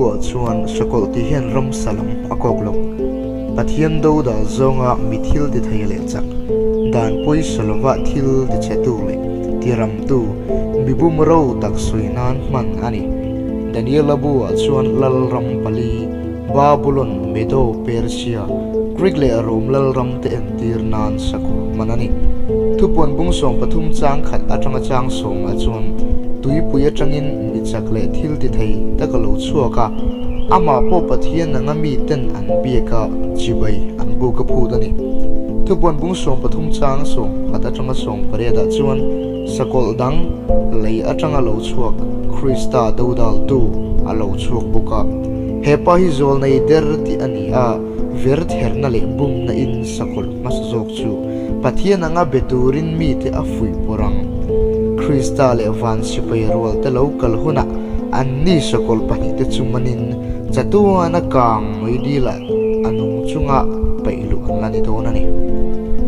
bu-ah chuan sakawlh tih hian ramsa lam a kawk lo. Pathian dodal zawnga mi thil ti thei leh chak, dan pawisa lova thil ti chhetu leh ti ramtu, mi bum ro tak sawi nan hman a ni. Daniela bu-ah chuan lalram pali, Babulon, Medo, Persia, Greek leh Rom lalram te entir nan sakawlh hman a ni. Thupuan bung 13 chang khat atanga chang sawmah chuan tuipui atangin mi chak leh thil ti thei tak a lo chhuak a, amah pawh Pathian anga miten an biak a, chibai an buk a phut a ni. Thupuan bung 13 chang 11 atanga 18 ah chuan sakawlh dang lei atanga lo chhuak Krista dodaltu a lo chhuak bawk a. He pa hi zawlnei der tih a ni a, ver therna leh bumna in sakawlh hmasa zawk chu Pathian anga be turin mite a fuih pawr ang. Krista leh van sipai rual te lo kal hunah anni sakawlh pahnihte chu manin chatuana kang mai dilah a nung chunga paih luh an la ni dawn a ni.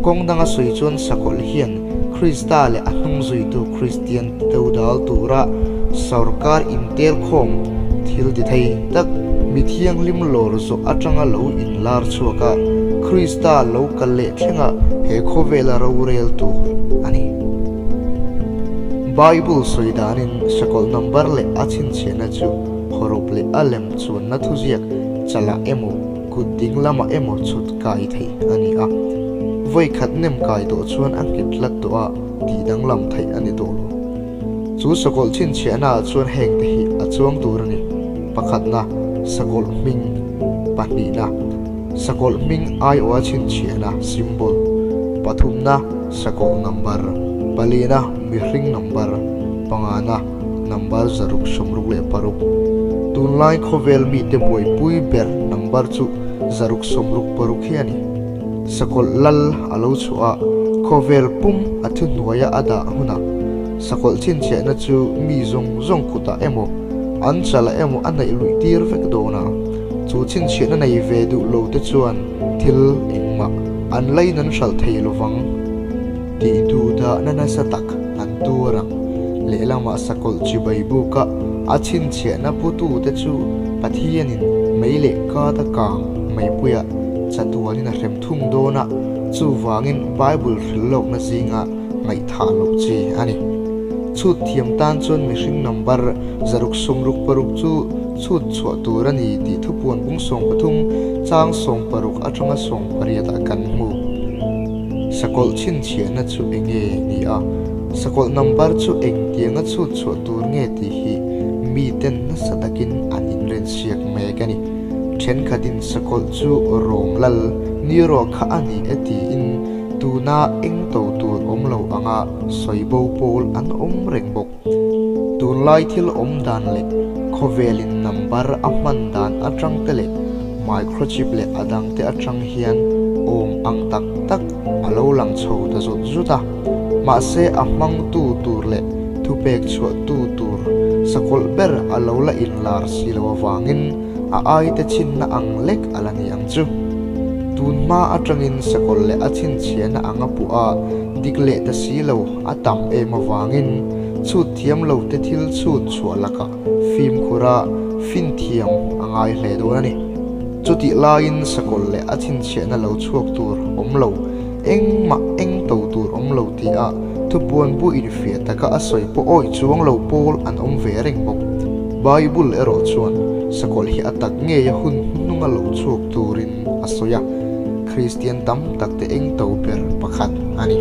Kawng danga sawi chuan sakawlh hian Krista leh a hnungzuitu Kristian te dodal tura sorkar intelkhawm thil ti thei tak mi thianghlim lawr zawh atanga lo inlar chhuak a, Krista lo kal leh thlenga he khawvela rorel tur a ni. Bible sawi danin sakawlh number leh a chhinchhiahna chu hawrawp leh a lem chuanna thuziak chalah emaw kut ding lamah emaw chhut kai thei a ni a, vawi khat nem kai tawh chuan a nghet tlat tawh a. Tih danglam theih a ni tawh lo. Chu sakawlh chhinchhiahna ah chuan heng te hi a chuang tur a ni. Pakhatna, sakawlh hming. Pahnihna, sakawlh hming aiawha chhinchhiahna, symbol. Pathumna, sakawlh number. Palina, mihring number. Pangana, number 666. Tunlai khawvel mite buaipui ber number chu 666 hi a ni. Sakawlh lal a lo chhuah a, khawvel pum a thuhnuaia a dah hunah sakawlh chhinchhiahna chu mi zawng zawng kutah emaw, an chalah emaw a neih luih tir vek dawn a. Chu chhinchhiahna nei ve duh lo te chuan thil engmah an lain an hralh thei lovang tih duh dahna nasa tak an tuar ang. Lehlamah sakawlh chibai buka a chhinchhiahna putute chu Pathianin mei leh kata kang meipuiah Chatuanin a hrem thung dawn a, chuvangin Bible hrilh lawkna zinga ngaihthah loh chi a ni. Chhut thiam tan chuan mihring number 666 chu chhut chhuah tur a ni tih thupuan bung 13 chang 16 atanga 18 ah kan hmu. Sakawlh chhinchhiahna chu eng nge ni a, sakawlh number chu engtianga chhut chhuah tur nge tih hi miten nasa takin an inrensiak mek a ni. Thenkhatin sakawlh chu rawng lal ni rawh kha a ni e tiin tuna eng to tur awm lo anga sawi bo pawl an awm reng bawk. Tunlai thil awm dan leh khawvelin number a hman dan atang te leh microchip leh a dang te atang hian awm ang tak tak a lo lang chho ta zut zut a. Mahse a hmangtu tur leh thupek chhuahtu tur sakawlh ber a lo la inlar si lo avangin a aite chhinna ang lek a la ni ang chu. Tun hma atangin sakawlh leh a chhinchhiahna ang a puh a, dik leh ta si lo a tam em avangin chhut thiam lo te thil chhut chhuah lakah fimkhur a finthiam a ngai hle dawn a ni. Chutih laiin sakawlh leh a chhinchhiahna lo chhuak tur awm lo, engmah eng to tur awm lo tih a thupuan bu infiah taka a sawi pawh awih chuang lo pawl an awm ve reng bawk. Bible erawh chuan sakawlh hi a tak ngei a hun hnunga lo chhuak turin a sawi a, Kristian tam tak te eng to ber pakhat a ni.